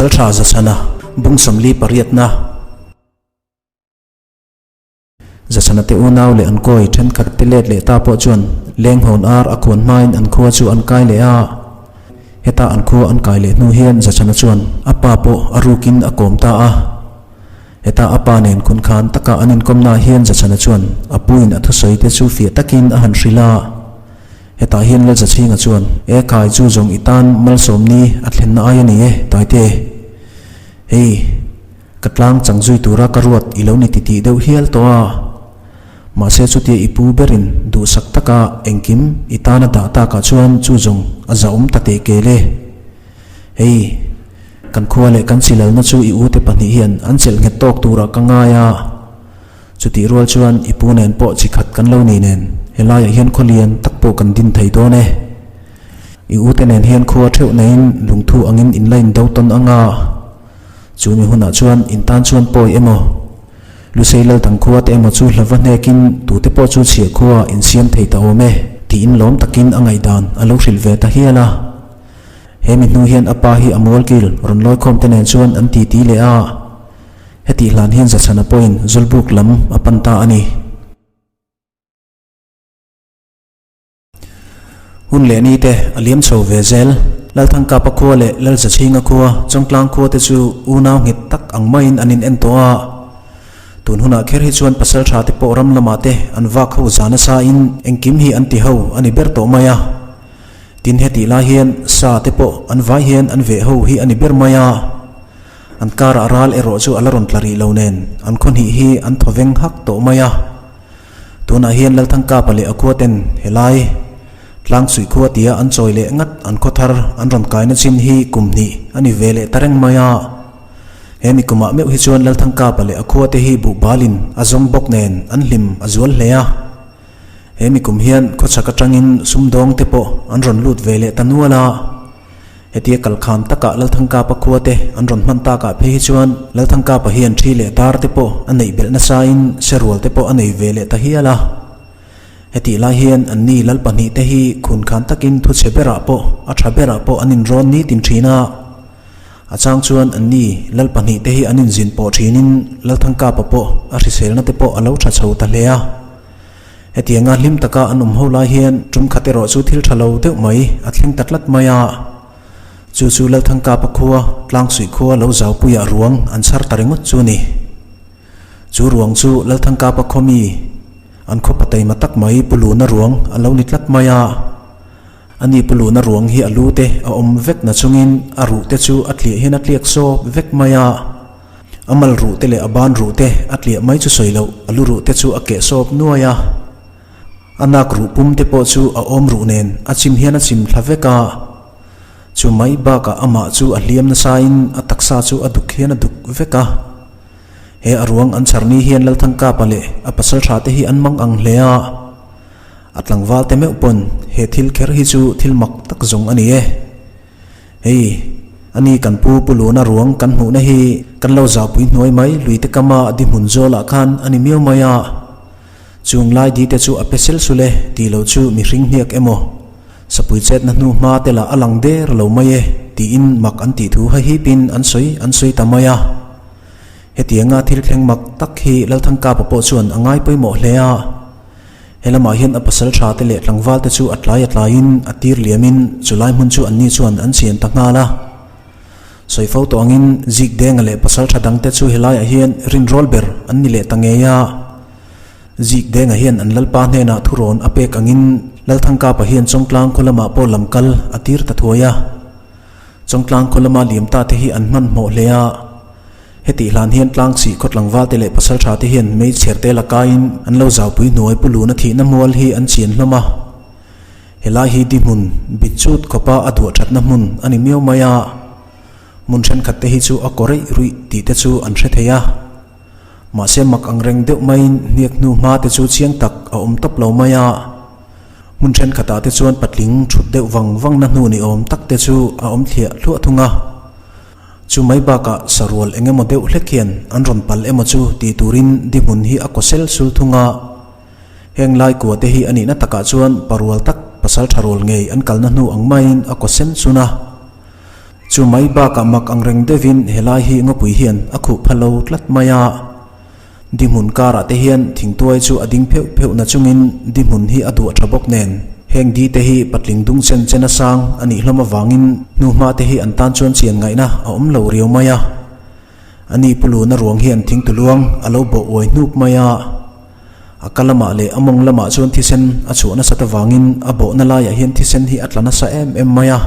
Pasalṭha Zachhana bung 48na. Zachhana te unau leh an kawi ṭhenkhat te let leh ta pawh chuan lenghawn ar a khuan hmain an khua chu an kai leh a. Heta an khua an kai leh hnu hian Zachhana chuan a pa pawh a rukin a kawm ta a. Heta a pa nen khunkhan taka an inkawmnaah hian Zachhana chuan a puin a thusawi te chu fiah takin a han hrilh a. Hetah hian Lalzachhinga chuan, E khai, chu zawng i tan malsawmni a thlenna ai a ni e, Taite. Hei, ka tlang chang zui tura ka ruat i lo ni titih deuh hial tawh a. Mahse chutia i pu berin duhsak taka engkim i tan a dah takah chuan chu zawng a zahawm ta teh kel e. Hei, kan khua leh kan chilalna chu i ute pahnih hian an chelh nghet tawk turah ka ngai a. Chutih rual chuan i pu nen pawh chi khat kan lo ni nen helaiah hian khaw lian tak pawh kan din thei dawn e. I ute nen hian khua theuh neiin lungthu angin in la indo tawn ang a. Chu mi hunah chuan in tan chuan pawi emaw, Lusei Laldang khua te emaw chu hlava hnekin tute pawh chu chhiah khua in siam thei ta awm e tiin lawm takin a ngaihdan a lo hrilh ve ta hial a. He mi hnu hian a pa hi a mualkil rawn lawikhawm te nen chuan an titi leh a. Hetih hlan hian Zachhana pawhin Zawlbuk lam a pan ta a ni. Hun leh ni te a liam chho ve zel. Lalthangkapa khua leh Lalzachhinga khua, Chawngtlang khua te chu unau nghet tak ang maiin an in en tawh a. Tun hunah kher hi chuan pasaltha te pawh ram lamah te an vak ho zan nasa in engkim hi an ti ho a ni ber tawh mai a. Tin hetih lai hian sa te pawh an vai hian an veh ho hi a ni ber mai a. An karah ral erawh chu a la rawn tla rih lo nen an khaw hnih hi an thaw veng hak tawh mai a. Tunah hian Lalthangkapa leh a khua ten helai Tlangsuih khua tia an chawi leh ngat an khaw thar an rawn kaina chin hi kum hnih a ni ve leh ta reng mai a. He mi kumah meuh hi chuan Lalthangkapa leh a khua te hi buhbalin a zawng bawk nen an hlim a zual hle a. He mi kum hian khawchhak atangin sumdawng te pawh an rawn lut ve leh ta nual a. Hetia kalkham takah Lalthangkapa khua te an rawn hman takah phei hi chuan Lalthangkapa hian thi leh dar te pawh a neih belh nasain serual te pawh a nei ve leh ta hial a. Hetih lai hian anni lal pahnih te hi khunkhan takin thuchhe berah pawh a tha berah pawh an inrawn nitin thin a. A chang chuan anni lal pahnih te hi an inzin pawh thinin Lalthangkapa pawh a hriselna te pawh a lo tha chho ta hle a. Hetianga hlim taka an awm ho lai hian tum khat erawh chu thil tha lo deuh mai a thleng ta tlat mai a. Chu chu Lalthangkapa khua, Tlangsuih khua lo zaupuiah ruang an chhar ta ringawt chu a ni. Chu ruang chu Lalthangkapa khaw mi, an khaw pataima tak mai Pu Luna ruang a lo ni tlat mai a. Ani Pu Luna ruang hi a lu te a awm vek na chungin a ruh te chu a tliah hian a tliak sawp vek mai a. A mal ruh te leh a ban ruh te a tliah mai chu sawi loh, a lu ruh te chu a keh sawp nuai a. A nak ruh pum te pawh chu a awm ruh nen a chim hian a chim thla vek a. Chu mai bakah amah chu a hliam nasain a taksa chu a duk hian a duk vek a. He a ruang an chhar ni hian Lalthangkapa leh a pasal tha te hi an mang ang hle a. A tlangval te meuh pawn he thil kher hi chu thil mak tak zawng a ni e. Hei, ani kan pu Pu Luna ruang kan hmuhna hi kan lo zaupui hnuai mai lui te kama di hmun zawlah khan a ni miau mai a. Chung lai di te chu a pe sel sul e tih loh chu mihring hniak emaw, sapui chetna hnu hma te lah a lang der lo mai e tiin mak an tih thu hahipin an sawi an sawi ta mai a. Hetianga thil thleng mak tak hi Lalthangkapa pawh chuan a ngai pawimawh hle a. He lamah hian a pasal tha te leh tlangval te chu a tlai a tlaiin a tir liamin chulai hmun chu anni chuan an chian ta nghal a. Sawi fo tawh angin Zik Denga leh pasal tha dangte chu helaiah hian rinrawl ber an ni leh ta ngei a. Zik Denga hian an lalpa hnenah thurawn a pek angin Lalthangkapa hian Chawngtlang khaw lamah pawh lam kal a tir ta thuai a. Chawngtlang khaw lama liam ta te hi an hmanhmawh hle a. Hetih hlan hian Tlangchih khaw tlangval te leh pasal tha te hian meichher te la kaiin an lo zaupui hnuai Pu Luna thihna mual hi an chian hlawm a. Helai hi di hmun bit chut khawpa a duah thatna hmun a ni miau mai a. Hmun thenkhat te hi chu a kaw reih ruih tih te chu an hre thei a. Mahse mak ang reng deuh maiin hniak hnu hma te chu chiang tak a awm tawp lo mai a. Hmun thenkhatah te chuan patling thut deuh vang vang na hnu ni awm tak te chu a awm thliah thluah thung a. Chu mai bakah sarual eng emaw deuh hlek hian an rawn pal emaw chu tih turin di hmun hi a kaw sel sul thung a. Heng lai kua te hi a nihna takah chuan parual tak pasal tha rual ngei an kalna hnu ang maiin a kaw sen sun a. Chu mai bakah mak angreng deuhin helai hi ngawpui hian a khuh pha lo tlat mai a. Dihmun karah te hian thingtuai chu a ding pheuh pheuh na chungin dihmun hi a duah tha bawk nen heng di te hi patling dung chen chen a sang a nih hlawm avangin hnuhma te hi an tan chuan chian ngaihna a awm lo riau mai a. A ni pu luna ruang hian thingtuluang a lo bawh uai hnup mai a. A ka lamah leh a mawng lamah chuan thisen a chhuah nasat avangin a bawhna laiah hian thisen hi a tla nasa em em mai a.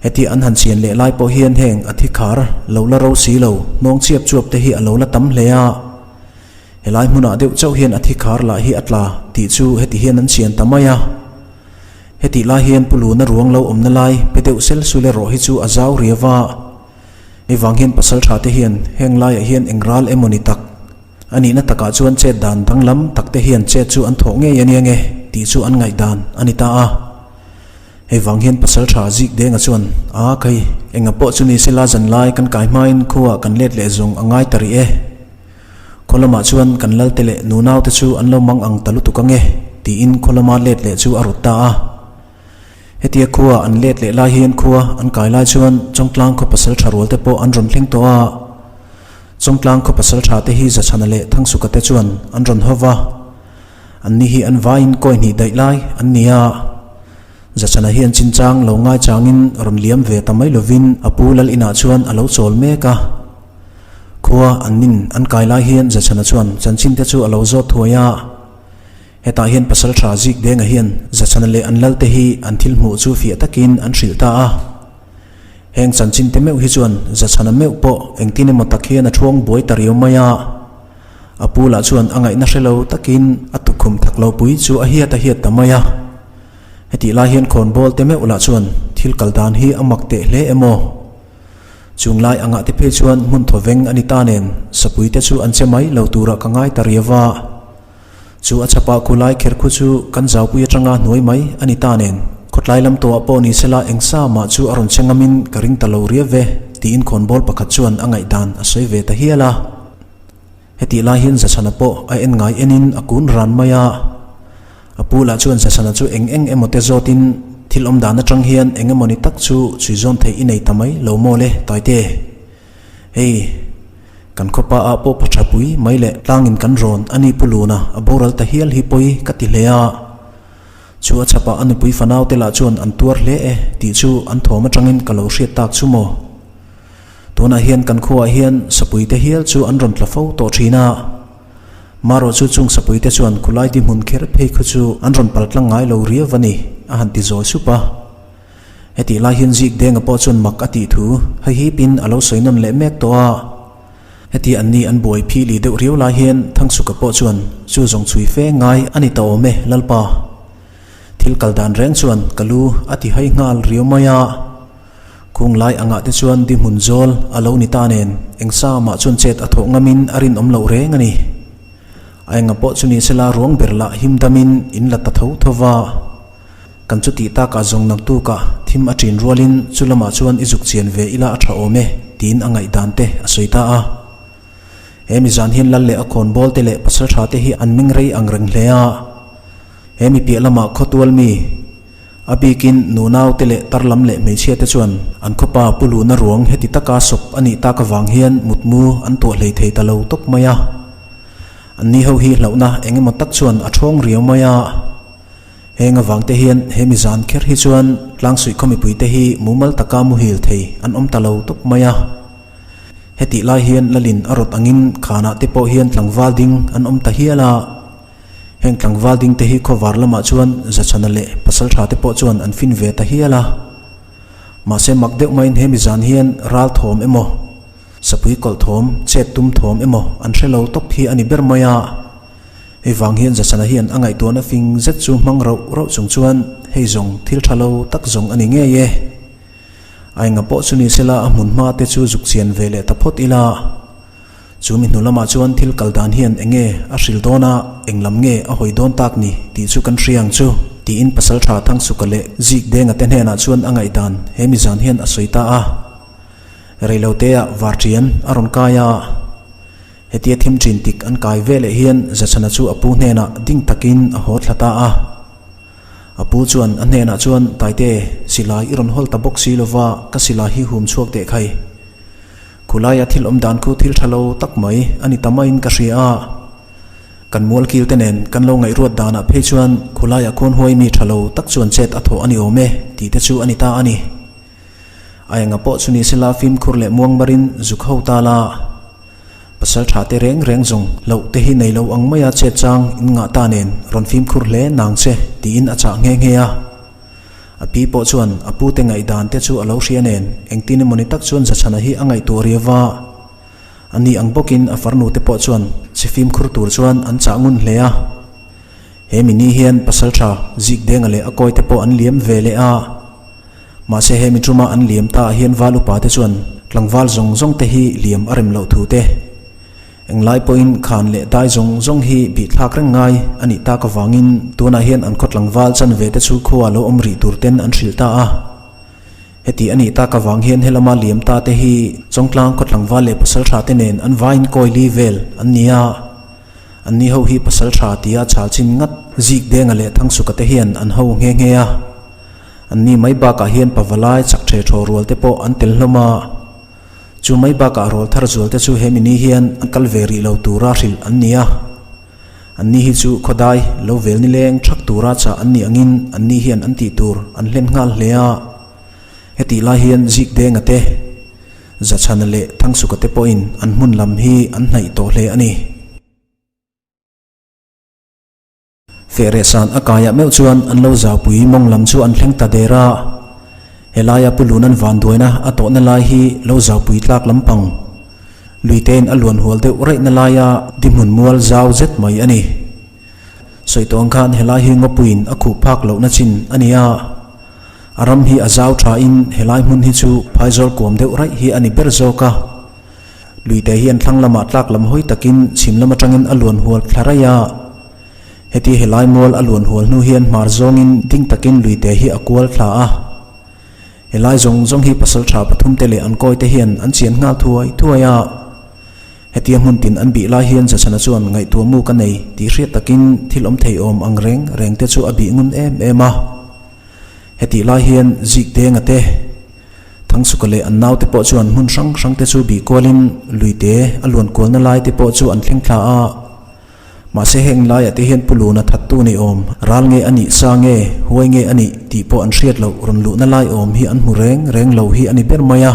Heti an han chian leh lai pawh hian heng a thi khar lo la ro si lo, hnawng chiap chuap te hi a lo la tam hle a. Helai hmunah deuh chauh hian a thi khar lah hi a tla tih chu heti hian an chian ta mai a. Hetih lai hian Pu Luna ruang lo awmna lai pe deuh sel sul erawh hi chu a zau riau a. Hei vang hian pasal tha te hian heng laiah hian eng ral emaw ni tak a nihna takah chuan chet dan danglam tak te hian chet chu an thawh ngei a nia nge tih chu an ngaihdan a ni ta a. Hei vang hian pasal tha zik denga chuan, A khai, enga pawh chu ni sela zan lai kan kai hmain khuaah kan let leh zawng a ngai ta rih e. Khaw lamah chuan kan lalte leh nunaute chu an lo mang ang ta lutuk ange, tiin khaw lama let leh chu a rawt ta a. Hetia khua an let leh lai hian khua an kai lai chuan Chawngtlang khaw pasal tha rualte pawh an rawn thleng tawh a. Chawngtlang khaw pasal tha te hi Zachhana leh Thangsuka te chuan an rawn haw va. Anni hi an vaiin kawi hnih daih lai an ni a. Zachana hian chinchang lo ngaichangin rawn liam ve ta mai lovin a pu lal inah chuan a lo chawl mek a. Khua an nin an kai lai hian Zachana chuan chanchin te chu a lo zawt thuai a. Hetah hian pasal tha zik denga hian Zachana leh an lal te hi an thil hmuh chu fiah takin an hrilh ta a. Heng chanchin te meuh hi chuan Zachana meuh pawh engtin emaw tak hian a thuang buai ta riau mai a. A pu lah chuan a ngaihna hre lo takin a tukkhum thak lo pui chu a hiat a hiat ta mai a. Hetih lai hian khawnbawl te meuh lah chuan thil kal dan hi a mak teh hle em aw? Chung lai angah te phei chuan hmun thaw veng a ni ta nen sapui te chu an che mai lo turah ka ngai ta riau a. Chu a chhapah khu lai kher khu chu kan zaupui atanga hnuai mai a ni ta nen khawtlai lam tawhah pawh ni sela eng sa mah chu a rawn che ngamin ka ring ta lo riau ve tiin khawnbawl pakhat chuan a ngaihdan a sawi ve ta hial a. Hetih lai hian Zachhana pawh a en ngai enin a kun ran mai a. A pu lah chuan Zachhana chu eng eng emaw te zawtin thil awm dan atang hian eng emaw ni tak chu chhui zawn theih i nei ta mai lo maw le Taite. Hei, kan khawpa ah pawh pa tha pui mai leh tlangin kan rawn a ni Pu Luna a boral ta hial hi pawi ka ti hle a. Chu a chhapah a nupui fanau te lah chuan an tuar hle e tih chu an thawm atangin ka lo hriat tak chu maw. Tunah hian kan khuaah hian sapui te hial chu an rawn tla fo tawh thin a. Marawh chu chung sapui te chuan khulai di hmun kher phei khu chu an rawn pal tlang ngai lo riau a ni, a han ti zawi sup a. Hetih lai hian zik denga pawh chuan mak a tih thu hahipin a lo sawi nawn leh mek tawh a. Heti an ni an buai phili deuh riau lai hian Thangsuka pawh chuan chu zawng chhui fe ngai a ni ta awm e, Lalpa. Thil kal dan reng chuan ka lu a ti hai nghal riau mai a. Kung lai angah te chuan di hmun zawl a lo ni ta nen eng sa mah chuan chet a thawh ngamin a rinawm loh reng a ni. A enga pawh chu ni sela ruang ber lah him damin in la ta tho tho va. Kan chu tih takah zawng naktukah thim a ṭin rualin chu lamah chuan i zuk chian ve ila a ṭha awm e tiin a ngaihdan te a sawi ta a. He mi zan hian lal leh a khawnbawl te leh pasal ṭha te hi an meng rei ang reng hle a. He mi piah lamah khawtual mi. A bikin nunau te leh tar lam leh hmeichhia te chuan an khawpa pu luhna ruang heti taka sawp a nih tak avang hian mutmu an tuah hlei thei ta lo tawp mai a. An ni ho hi hlauhna eng emaw tak chuan a ṭhawng riau mai a. Heng avang te hian he mi zan kher hi chuan tlangsuih khaw mipui te hi mumal taka muhil thei an awm ta lo tawp mai a. Hetih lai hian Lalin a rawt angin khanah te pawh hian tlangval ding an awm ta hial a. Heng tlangval ding te hi khawvar lamah chuan Zachhana leh Pasaltha te pawh chuan an fin ve ta hial a. Mahse mak deuh maiin he mi zan hian ral thawm emaw, sapui kawlh thawm, chet tum thawm emaw an hre lo tawp hi a ni ber mai a. Hei vang hian Zachhana hian a ngaihtuahna fing zet chu hmang rauh rauh chung chuan hei zawng thil tha lo tak zawng a ni ngei e. A enga pawh chu ni sela a hmun hma te chu zuk chian ve leh ta phawt ila. Chu mi hnu lamah chuan thil kal dan hian eng nge a hril dawn a, eng lam nge a hawi dawn tak ni tih chu kan hria ang chu, tiin Pasalṭha Thangsuka leh Zik Denga te hnenah chuan a ngaihdan he mi zan hian a sawi ta a. Reiloteah Varṭian a rawn kai a, hetia thim ṭin tik an kai veleh hian Zachhana chu a pu hnenah ding takin a haw thla ta a. A pu chuan a hnenah chuan, Taite, silai i rawn hawl ta bawk si lova, ka silai hi hum chhuak teh khai. Khulaia thil awm dan khu thil tha lo tak mai a ni ta maiin ka hria a. Kan mualkil te nen kan lo ngaihruat danah phei chuan khulaiah khuan huai mi tha lo tak chuan chet a thawh a ni awm e tih te chu a ni ta a ni. A enga pawh chu ni sela fimkhur leh muang marin zuk ho ta la. Pasal tha te reng reng zawng loh te hi nei lo ang maia chet chang in ngah ta nen rawn fimkhur hle nang che tiin a chah nghe nghe a. A pi pawh chuan a pu te ngaihdan te chu a lo hria nen engtin emawni tak chuan Zachhana hi a ngaihtuah riau a. A ni ang bawkin a farnu te pawh chuan che fimkhur tur chuan an chah ngun hle a. He mi ni hian pasal tha Zikdenga leh a kawi te pawh an liam ve leh a. Mahse he mi tuma an liam ta ah hian val upa te chuan tlangval zawng zawng te hi liam a rem loh thu te, englai pawhin khan leh dai zawng zawng hi bih thlak reng ngai a nih tak avangin tunah hian an khaw tlangval chanve te chu khua lo awm rih tur ten an hrilh ta a. Heti a nih tak avang hian helama liam ta te hi Chawngtlang khaw tlangval leh pasal tha te nen an vaiin kawi li vel an ni a. Anni ho hi pasal tha tia chhal chin ngat Zikdenga leh Thangsuka te hian an ho nghe nghe a. Anni mai bakah hian pavalai chak ṭhe ṭhaw rual te pawh an tel hlawm a. Chu mai bakah rawl thar zual te chu he mini hian an kal ve rih lo tura hrilh an ni a. Anni hi chu khawdai lo vel nileng ṭhak tura chah an nih angin anni hian an tih tur an hlen nghal hle a. Hetih lai hian Zikdenga te, Zachhana leh Thangsuka te pawhin an hmun lam hi an hnaih tawh hle a ni. Fehrehsan a kaiah meuh chuan an lo zaupui mawng lam chu an thleng ta der a. Helaia Pu Lunan vanduaina a tawhna lai hi lo zaupui tlak lampang luitein a luan hual deuh raihna laia dihmun mual zau zet mai a ni. Sawi tawh ang khan helai hi ngawpuiin a khuh phak lohna chin a ni a. A ram hi a zau thain helai hmun hi chu phaizawl kuam deuh raih hi a ni ber zawk a. Luite hian thlang lamah tlak lam hawi takin chhim lam atangin a luan hual thla raih a. Heti helai mual a luan hual hnu hian hmar zawngin ding takin luite hi a kual thla a. Helai zawng zawng hi pasal tha pathumte leh an kawite hian an chian nghal thuai thuai a. Hetia hmun tin an bih lai hian Zachhana chuan ngaihtuah mu ka nei tih hriat takin thil awm thei awm ang reng reng te chu a bih ngun em em a. Hetih lai hian Zikdenga te, Thangsuka leh an naute pawh chuan hmun hrang hrang te chu bih kualin luite a luan kualna lai te pawh chu an thleng thla a. Mahse heng laiah te hian Pu Luna thattu nei awm, ral nge a nih, sa nge, huai nge a nih tih pawh an hriat loh rawn luhna lai awm hi an hmu reng reng lo hi a ni ber mai a.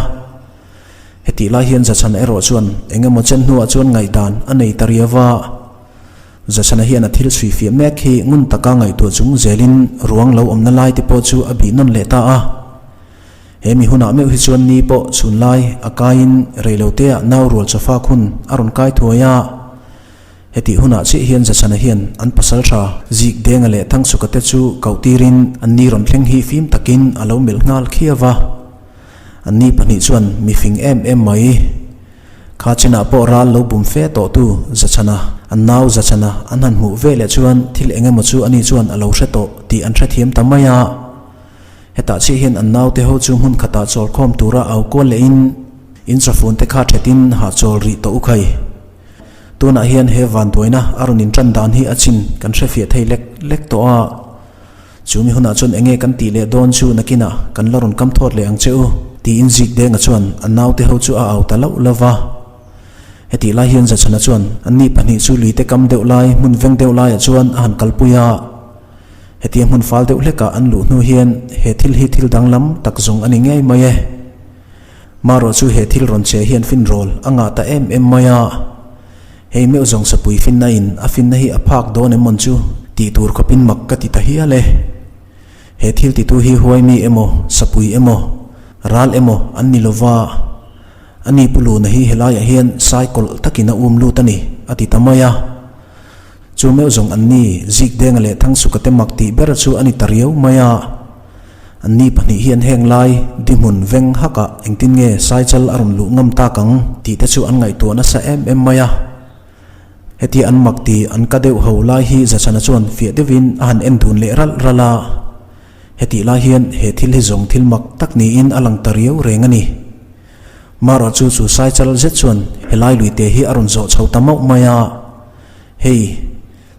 Hetih lai hian Zachhana erawh chuan eng emaw chen hnuah chuan ngaihdan a nei ta riau a. Zachhana hian a thil chhui fiah mek hi ngun taka ngaihtuah chung zelin ruang lo awmna lai te pawh chu a bih nawn leh ta a. He mi hunah meuh hi chuan ni pawh chhun lai a kaiin reiloteah nau rual chawfak hun a rawn kai thuai a. Hetih hunah chiah hian Zachhana hian an pasal tha Zikdenga leh Thangsuka te chu koh tirin an ni rawn thleng hi fim takin a lo melh nghal khiau va. An ni pahnih chuan mi fing em em mai. Kha chinah pawh ral lo bum fe tawhtu Zachhana, an nau Zachhana an han hmuh ve leh chuan thil eng emaw chu ani chuan a lo hre tawh tih an hrethiam ta mai a. Hetah chiah hian an naute ho chu hmun khatah chawl khawm tura au kual lehin in chawfun te kha thetin hahchawl rih tawh u khai. Tunah hian he vanduaina a rawn intan dan hi a chin kan hrefiah thei lek lek tawh a. Chu mi hunah chuan enge kan tih leh dawn chu nakinah kan la rawn kam thawt leh ang che u, tiin Zikdenga chuan a naute ho chu a au ta lauh lauh va. Hetih lai hian Zachhana chuan anni pahnih chu luite kam deuh lai hmun veng deuh laiah chuan a han kalpui a. Hetia hmun fal deuh hlekah an luh hnu hian he thil hi thil danglam tak zawng a ni ngei mai e. Marawh chu he thil rawn che hian finrawl a ngah ta em em mai a. Hei meuh zawng sapui finna in a finna hi a phak dawn em mawn chu tih tur khawpin mak ka ti ta hial e. He thil titu hi huai mi emaw, sapui emaw, ral emaw an ni lova, ani Pu Luna hi helaiah hian sai kawlh takin a um lut a ni, a ti ta mai a. Chu meuh zawng an ni, Zikdenga leh Thangsuka te mak tih ber chu a ni ta riau mai a. An ni pahnih hian heng lai dihmun veng hakah engtin nge Saichal a rawn luh ngam tak ang tih te chu an ngaihtuah nasa em em mai a. Hetia an mak ti an ka deuh ho lai hi Zachhana chuan fiah deuhin a han en dun leh ralh ralh a. Hetih lai hian he thil hi zawng thil mak tak niin a lang ta riau reng a ni. Marawh chu chu Saichal zet chuan helai luite hi a rawn zawh chho ta mauh mai a. Hei.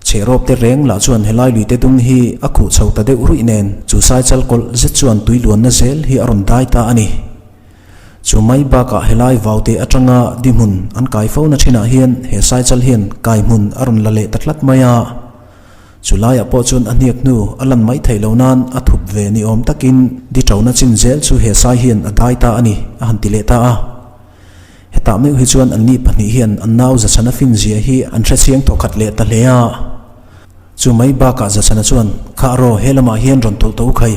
Chhehrawp te reng lah chuan helai luite dung hi a khuh chho ta deuh ruih nen chu saichal kawlh zet chuan tui luanna zel hi a rawn dai ta a ni. Chu mai bakah helai vaute atanga di hmun an kai fo na thinah hian he saichal hian kai hmun a rawn la leh ta tlat mai a. Chu laiah pawh chuan a hniak hnu a lan mai theih lo nan a thup ve ni awm takin di ṭona chin zel chu he sai hian a dai ta a ni a han ti leh ta a. Hetah meuh hi chuan anni pahnih hian an nau Zachhana fin zia hi an hrechiang thawkhat leh ta hle a. Chu mai bakah Zachhana chuan, Kha raw, he lamah hian rawn tawlh tawh u khai.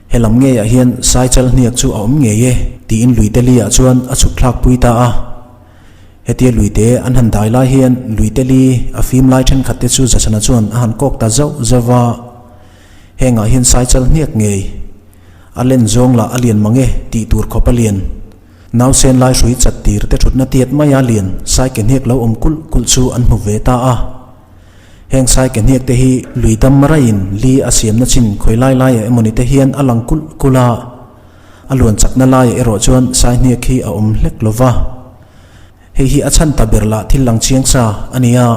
He lam ngeiah hian Saichal hniak chu a awm ngei e, tiin luite li ah chuan a chhuk thlak pui ta a. Hetia luite an han dai lai hian luite li a fim lai thenkhat te chu Zachhana chuan a han kawk ta zauh zauh va. Hengah hian Saichal hniak ngei a len zawng lah a lian mang e tih tur khawp a lian. Nausen lai hrui chat tir te thutna tiat maia lian sai ke hniak lo awm kulh kulh chu an hmu ve ta a. Heng sai ke hniak te hi lui dam raiin li a siamna chin khawi lai laiah emawni te hian a lang kulh kulh a. A luan chakna laiah erawh chuan sai hniak hi a awm hlek lo va. Hei hi a chhan ta ber lah thil lang chiang sa a ni a.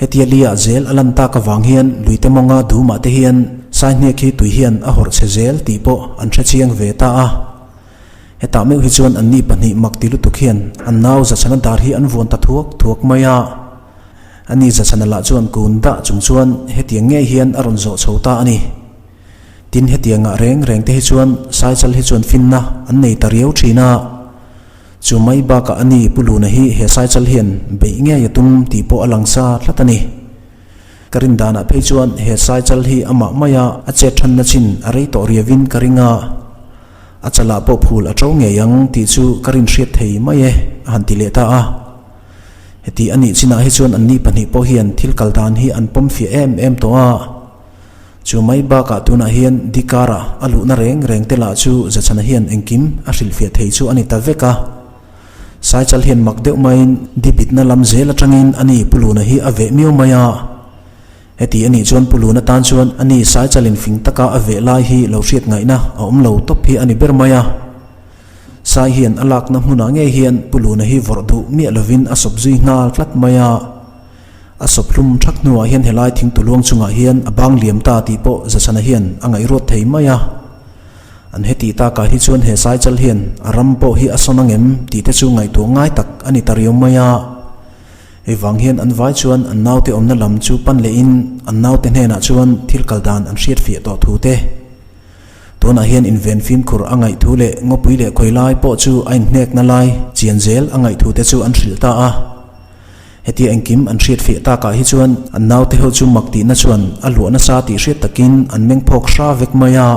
Hetia li ah zel a lan tak avang hian luite mawnga dumah te hian sai hniak hi tui hian a hawrh chhe zel tih pawh an hre chiang ve ta a. Hetah meuh hi chuan anni pahnih mak ti lutuk hian an nau Zachhana dar hi an vuan ta thuak thuak mai a. Ani Zachhana lah chuan kun dah chung chuan hetiang ngei hian a rawn zawh chho ta a ni. Tin hetiangah reng reng te hi chuan Saichal hi chuan finna an nei ta riau thin a. Chu mai bakah ani Pu Luna hi he Saichal hian beih ngei a tum tih pawh a lang sa tlat a ni. Ka rin danah phei chuan he Saichal hi amah maia a chet thanna chin a rei tawh riauin ka ring a. A chalah pawh phul a to ngei ang tih chu ka rin hriat thei mai e, a han ti leh ta a. Heti a nih chinah hi chuan anni pahnih pawh hian thil kal dan hi an pawm fiah em em tawh a. Chu mai bakah tunah hian Dikara a luhna reng reng te lah chu Zachhana hian engkim a hrilhfiah thei chu a ni ta vek a. Saichal hian mak deuh maiin Dibitna lam zel atangin ani Pu Luna hi a veh miau mai a. Heti a nih chuan Pu Luna tan chuan a ni Saichalin fing taka a veh lai hi lo hriat ngaihna a awm lo tawp hi a ni ber mai a. Sai hian a lakna hmunah ngei hian Pu Luna hi vawrh duh miah lovin a sawp zui nghal tlat mai a. A sawp hlum thak hnuah hian helai thingtuluang chungah hian a bang liam ta tih pawh Zachhana hian a ngaihruat thei mai a. An heti takah hi chuan he Saichal hian a ram pawh hi a sawn angem tih te chu ngaihtuah ngai tak a ni ta riau mai a. Hei vang hian an vai chuan an naute awmna lam chu pan lehin an naute hnenah chuan thil kal dan an hriat fiah tawh thu te. Tunah hian inven fimkhur a ngaih thu leh ngawpui leh khawi lai pawh chu a inhnekna lai chian zel a ngaih thu te chu an hrilh ta a. Hetia engkim an hriat fiah takah hi chuan an naute ho chu mak tihna chuan a luah nasa tih hriat takin an meng phawk hra vek mai a.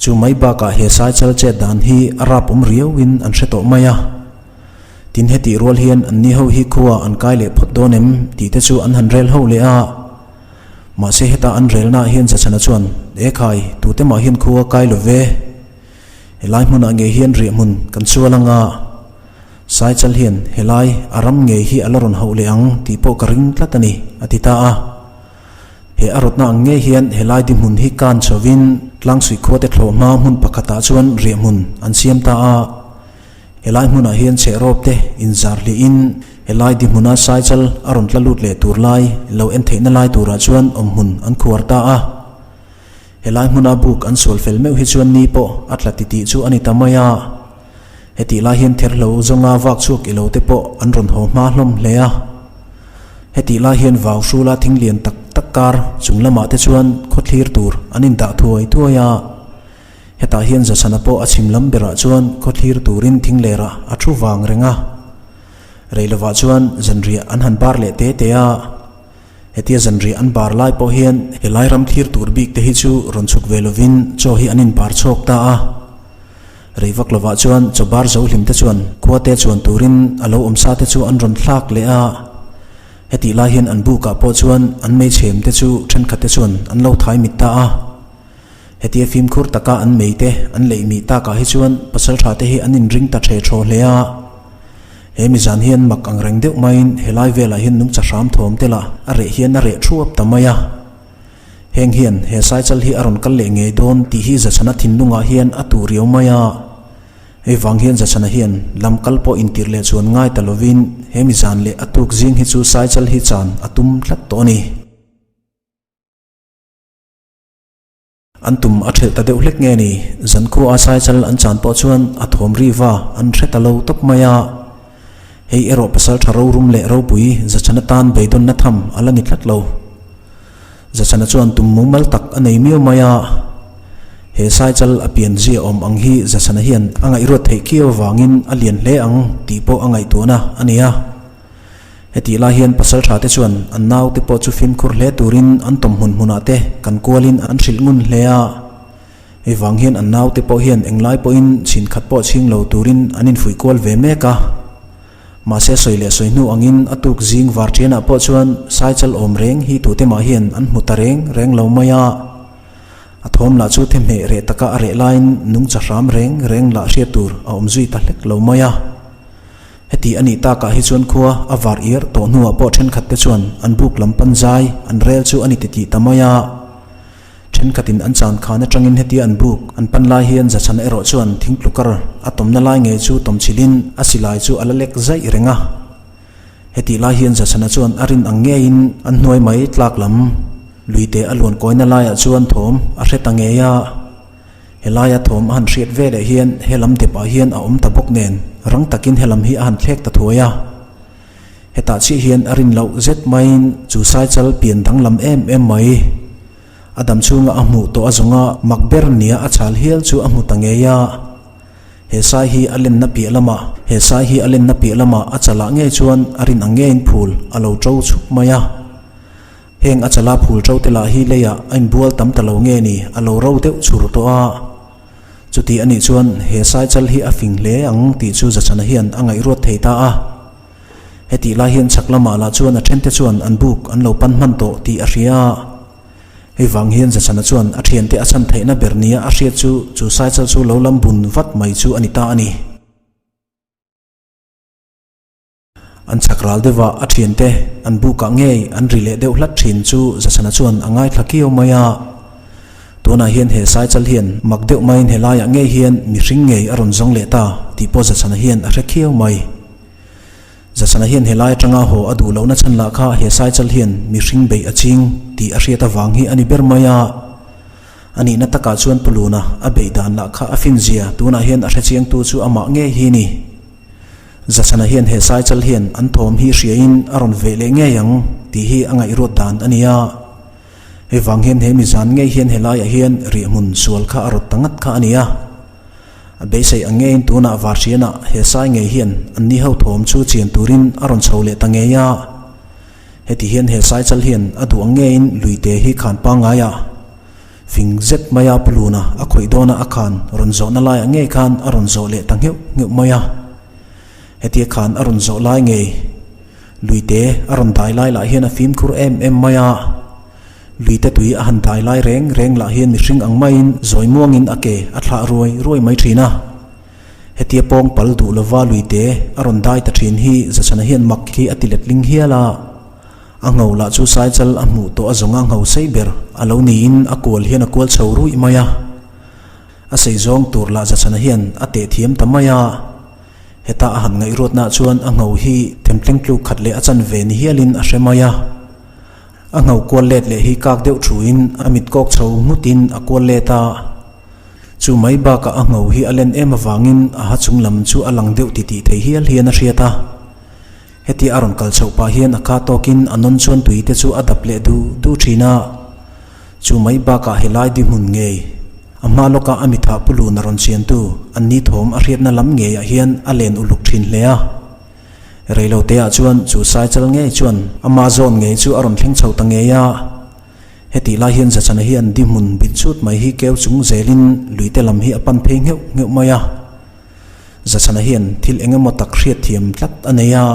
Chu mai bakah he saichal chet dan hi a rap awm riauin an hre tawh mai a. Tin hetih rual hian anni ho hi khua an kai leh phawt dawn em tih te chu an han rel ho leh a. Mahse heta an relnaah hian Zachhana chuan, E khai, tute mah hian khua kai lo ve. Helai hmunah ngei hian riahhmun kan sual ang a. Saichal hian helai a ram ngei hi a la rawn hauh leh ang tih pawh ka ring tlat a ni, a ti ta a. He a rawtna ang ngei hian helai dihmun hi kan chhovin Tlangsuih khuate thlawh hma hmun pakhatah chuan riahhmun an siam ta a. Helai hmunah hian chhehrawp te inzar hlihin helai dihmuna Saichal a rawn tla lut leh tur lai lo en theihna lai turah chuan awmhmun an khuar ta a. Helai hmuna buk an sual fel meuh hi chuan ni pawh a tla titih chu a ni ta mai a. Hetih lai hian therhlo zawnga vak chhuak ilo te pawh an rawn haw hma hlawm hle a. Hetih lai hian vau hrula thing lian tak tak kar chung lamah te chuan khawthlir tur an indah thuai thuai a. Hetah hian Zasana pawh a chhim lam berah chuan khawthlir turin thinglerah a thu vang reng a. Rei lovah chuan zanriah an han bar leh te te a. Hetia zanriah an bar lai pawh hian helai ram thlir tur bik te hi chu rawn chhuk ve lovin chaw hi an inbar chhawk ta a. Rei vak lovah chuan chaw bar zo hlim te chuan khua te chuan turin a lo awm sa te chu an rawn thlak leh a. Hetih lai hian an bukah pawh chuan an meichhem te chu thenkhat te chuan an lo thai mit ta a. Hetia fimkhur taka an mei te an leih mih takah hi chuan pasaltha te hi an inring ta ṭhe ṭhaw hle a. He mizan hian mak ang reng deuh maiin helai velah hian nungcha hram thawm te lah a reh hian a reh thuap ta mai a. Heng hian he saichal hi a rawn kal leh ngei dawn tih hi Zachhana thinlungah hian a tuh riau mai a. Hei vang hian Zachhana hian lam kal pawh intirh leh chuan ngai ta lovin he mi zan leh a tuk zing hi chu Saichal hi chan a tum tlat tawh a ni. An tum a thelh ta deuh hlek nge ni? Zankhua a Saichal an chan pawh chuan a thawm ri va an hre ta lo tawp mai a. Hei erawh pasal tha rorum leh ropui Zachhana tan beidawnna tham a la ni tlat lo. Zachhana chuan tum mumal tak a nei miau mai a. He Saichal a pian zia awm ang hi Zachhana hian a ngaihruat theih khiau avangin a lian hle ang tih pawh a ngaihtuahna a ni a. Hetih lai hian pasal tha te chuan an naute pawh chu fimkhur hle turin an tawm hmun hmunah te kan kualin an hrilh ngun hle a. Hei vang hian an naute pawh hian englai pawhin chhin khat pawh chhing lo turin an infuih kual ve mek a. Mahse sawi leh sawi hnu angin a tuk zing var thianah pawh chuan Saichal awm reng hi tute mah hian an hmu ta reng reng lo mai a. A thawm lah chu thehmeh reh taka a reh laiin nungcha hram reng reng lah hriat tur a awm zui ta hlek lo mai a. Heti a nih takah hi chuan khua a var iar tawh hnuah pawh thenkhat te chuan an buk lam pan zai an rel chu a ni titih ta mai a. Thenkhatin an chan khan atangin hetia an buk an pan lai hian Zachhana erawh chuan thingtlukar a tawmna lai ngei chu tawm chhilhin a silai chu a la lek zaih reng a. Hetih lai hian Zachhana chuan a rin ang ngeiin an hnuai mai tlak lam luite a luan kawina laiah chuan thawm a hre ta ngei a. Helaia thawm a han hriat ve leh hian he lam depah hian a awm ta bawk nen rang takin he lam hi a han thlek ta thuai a. Hetah chiah hian a rin loh zet maiin chu Saichal pian danglam em em mai. A dam chhunga a hmuh tawh a zawnga mak ber nia a chhal hial chu a hmu ta ngei a. He sai hi a lenna piah lamah he sai hi a lenna piah lamah a chalah ngei chuan a rin ang ngeiin phul a lo ṭo chhup mai a. Heng a chala phul ṭo te lah hi leiah a inbual tam ta lo nge ni, a lo ro deuh chhur tawh a. Chuti a nih chuan he Saichal hi a fing hle ang tih chu Zachhana hian a ngaihruat thei ta a. Hetih lai hian chhak lamah lah chuan a ṭhente chuan an buk an lo pan hman tawh tih a hria a. Hei vang hian Zachhana chuan a ṭhiante a chhan theihna ber nia a hriat chu chu Saichal chu lo lam bun vat mai chu a ni ta a ni. An chhak ral deuh a, a thiante an bukah ngei an ri leh deuh hlat thin chu Zachhana chuan a ngaithla kiau mai a. Tunah hian he Saichal hian mak deuh maiin helaiah ngei hian mihring ngei a rawn zawng leh ta tih pawh Zachhana hian a hre khiau mai. Zachhana hian helai atanga haw a duh lohna chhan lah kha he Saichal hian mihring beih a ching tih a hriat avang hi a ni ber mai a. A nihna takah chuan Puluna a beih dan lah kha a finzia tunah hian a hrechiangtu chu amah ngei hi ni. Zachhana hian he Saichal hian an thawm hi hriain a rawn veh leh ngei ang tih hi a ngaihruat dan a ni a. Hei vang hian he mizan ngei hian helaiah hian riahhmun sual kha a rawt ta ngat kha a ni a. A beisei ang ngeiin tunah Varhrianah he sai ngei hian an ni ho thawm chu chian turin a rawn chho leh ta ngei a. Heti hian he Saichal hian a duh ang ngeiin luite hi khan pangaiah Fing zet mai a Puluna a khawih dawn a a khan rawn zawhna laiah ngei khan a rawn zawh leh ta ngheuh ngheuh mai a. Hetia khan a rawn zawh lai ngei Luite a rawn dai lai lah hian a fimkhur em em mai a. Luite tui a han dai lai reng reng lah hian mihring ang maiin zawi muangin a ke a thlah ruai ruai mai thin a. Hetia pawng pal duh lova Luite a rawn dai ta thin hi Zachhana hian mak hi a ti letling hial a. A ngho lah chu Saichal a hmuh tawh a zawnga ngho sei ber a lo niin a kual hian a kual chho ruih mai a. A sei zawng tur lah Zachhana hian a teh thiam ta mai a. Heta a han ngaihruatnaah chuan a ngho hi themtleng tluk khat leh a chan ve ni hialin a hre mai a. A ngho kual let leh hi kak deuh thuin a mit kawk chho nghutin a kual let a. Chu mai bakah a ngho hi a len em avangin a ha chung lam chu a lang deuh titih thei hial hian a hriat a. Heti a rawn kal chhoh pah hian a kha tawkin a nawn chuan tui te chu a dap leh du du thin a. Chu mai bakah helai di hmun ngei, a hma lawka a mithah pu lun a rawn chiantu an ni thawm a hriatna lam ngeiah hian a len uluk thin hle a. Reiloteah chuan chu Saichal ngei chuan ama zawn ngei chu a rawn thleng chho ta ngei a. Hetih lai hian Zachana hian di hmun bit chut mai hi keu chung zelin luite lam hi a pan phei ngheuh ngheuh mai a. Zachhana hian thil eng emaw tak hriat thiam tlat a nei a,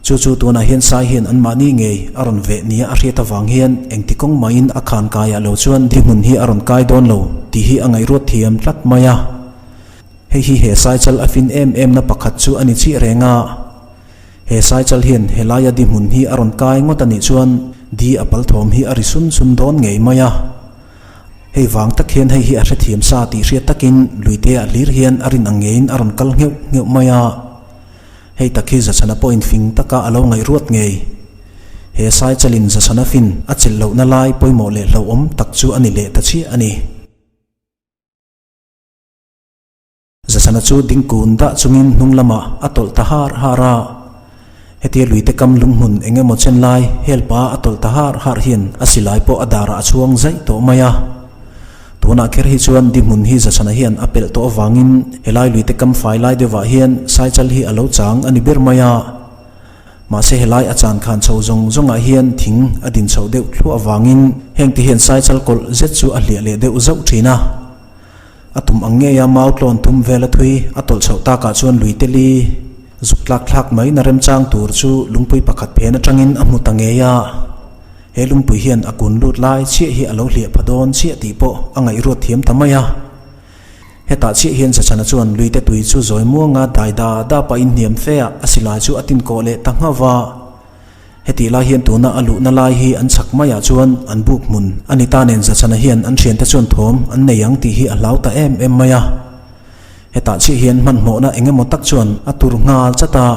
chu chu tunah hian Sai hian anmahni ngei a rawn veh nia a hriat avang hian engti kawng mahin a khan kaiah lo chuan di hmun hi a rawn kai dawn lo tih hi a ngaihruat thiam tlat mai a. Hei hi he Saichal a fin em em na pakhat chu a ni chiah reng a. He Saichal hian helaia di hmun hi a rawn kai ngawt a nih chuan di a pal thawm hi a ri sun sun dawn ngei mai a. Hei vang tak hian hei hi a hrethiam sa tih hriat takin luite ah hlir hian a rin ang ngeiin a rawn kal ngheuh ngheuh mai a. Hei tak hi Zachhana pawhin fing taka a lo ngaihruat ngei. He Saichalin Zachhana fin a chelh lohna lai pawimawh leh hlauhawm tak chu a ni leh ta chiah a ni. Zasana chu ding kun dah chungin hnung lamah a tawlh ta har har a. Hetia luite kam lunghmun eng emaw chen lai helpa a tawlh ta har har hian a silai pawh a darah a chhuang zaih tawh mai a. Tunah kher hi chuan dihmun hi Zasana hian a pelh tawh avangin helai luite kam fai lai deuhah hian Saichal hi a lo chang a ni ber mai a. Mahse helai a chan khan chho zawng zawngah hian thing a din chhoh deuh thluah avangin hengte hian Saichal kawlh zet chu a hliah leh deuh zauh thin a. A tum ang ngeia mau tlawn tum vela thui a tawlh chhoh takah chuan lui te li zuk tlak thlak mai na remchang tur chu lungpui pakhat phen atangin a hmu ta ngei a. He lungpui hian a kun lut lai chiah hi a lo hliah pha dawn chiah tih pawh a ngaihruat thiam ta mai a. Hetah chiah hian Zachana chuan lui te tui chu zawi muanga dai da da pahin hniam fe ah a silai chu a tin kawh leh ta nghauh a. Hetih lai hian tuna a luhna lai hi an chhak maiah chuan an buk hmun a ni ta nen Zachana hian an thiante chuan thawm an nei ang tih hi a hlau ta em em mai a. Hetah chiah hian hmanhmawhna eng emaw tak chuan a tur nghal chat a.